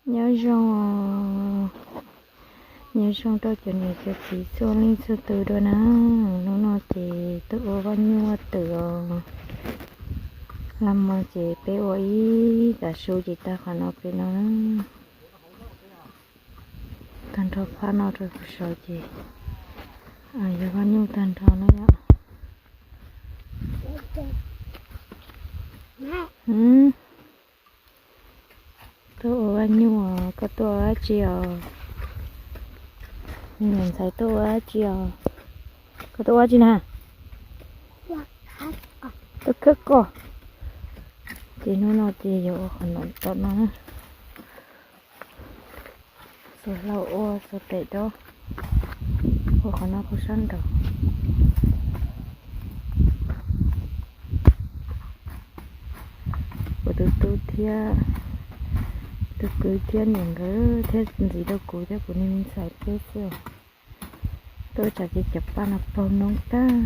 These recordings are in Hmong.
Nyob zoo, nyob zoo rau cov niam cov txiv txhua leej txhua tus dua na. Hnub no ces tuaj ua vaj nyuj ua twm os. Lag hmo ces peb ua ib tav su ces tag qhov no pem no na. Tag nrho phab no rau pem saud ces yog vaj nyuj tag nrho na yom. Tuaj ua vaj nyuj, koj tuaj ua dab tsi os? Niam ntxhais tuaj ua dab tsi os? Koj tuaj ua dab tsi na? Tuaj khawb koj. Ces hnub no ces yuav ua qhov no tom no na. Xuas hlau ua, xuas tes rau, ua qhov no puag sab nraud. Kuv tus tub thiab, tus kwv thiab niam nkawd thiab ntxiv rau kuv thiab kuv niag me ntxhais peb xwb. Tuaj tsam ces cov paj no paug noob tag,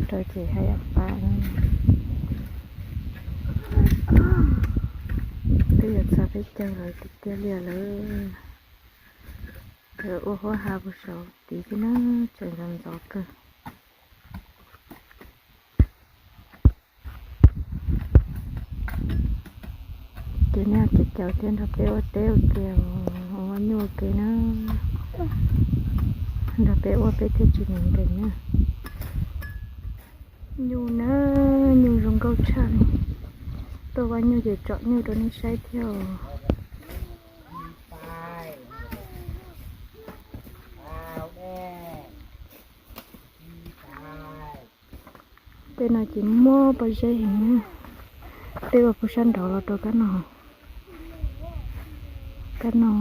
rau ces haj yam qab. Twb yuav txog peb caug lawm tiag tiag li lawm. Ua huab ha puag saud tid thiab na, tseem ntxov ntxov kawg. Ces nej caum caum thiab nrog peb ua teb ua ke, ua nyuj ua ke na, nrog peb ua peb thiaj tsis nkees nkees na. Nyuj na, nyuj zoo nkauj tshaj li. Tuaj ua nyuj ces tsom nyuj rau nej saib thiab os. Tej no ces muaj pob zeb heev na. Tej ua puag sab nraud los rau kab no, kab no.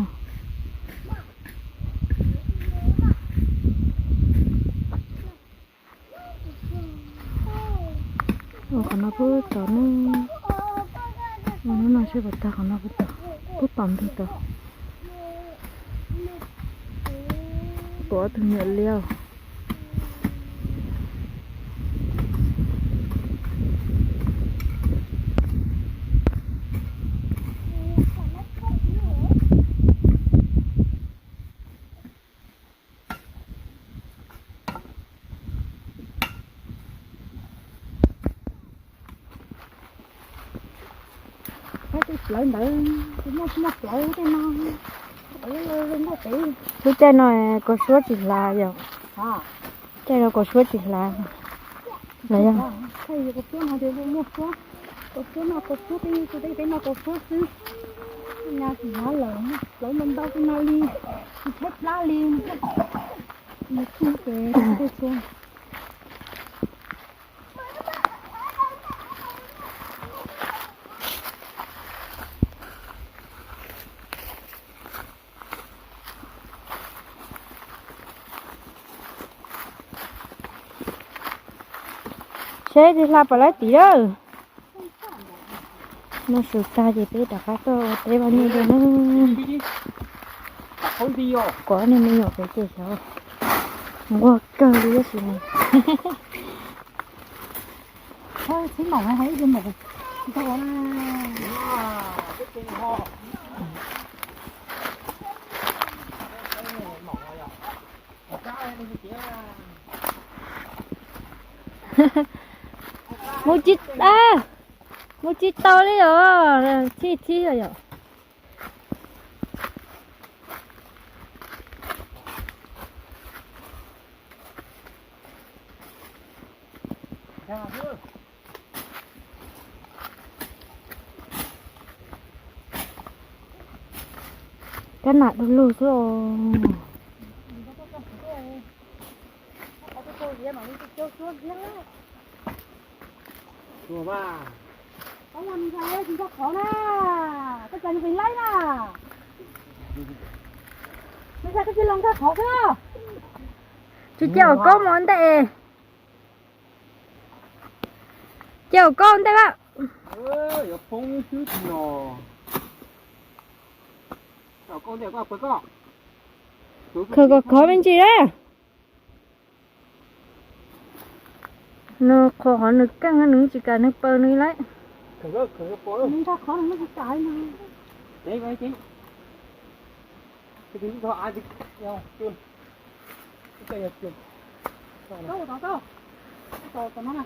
Ua qhov no puag tod na. Ua hnub no seb puas tag qhov no puag tod, puag tom ntug tod. Pom ob tug nyuam liab. Tus plawv ntawd, tus muaj muaj plawv tej no, lub caij no kaus suab tsis hlav yom? Caij no kaus suab tsis hlav los yog? Kaus suab no, kaus suab tej, tej no kaus suab xwb. Nyab tsis hlav lawm, plawv ntau ntau tej no li, tsis tshaib plab li. Nws txhij ces tej txhua. Seb tsis hlav pom lawv tim lawm. Noj su tag ces peb rov qab tuaj ua teb ua nyuj dua na. Kuv ob niag me nyuam pem ces xyov nquag kawg li tab sis mas. Mus tsis, mus tsis tau li os, txhij txhij yom. Kab nam du lug xwb os. Tsis cia ua koob mus ntej. Cia ua koob ntej lawm. Khawb kom khov me ntsis na. Nws qhuas qhov nws keej nws tsis kam nws paws nws lawm. Ceev, ceev. Tus twg lub tog av, tus twg yog cua. Tus twg yog cua. Tau, tau, tau. Tau, tau no na.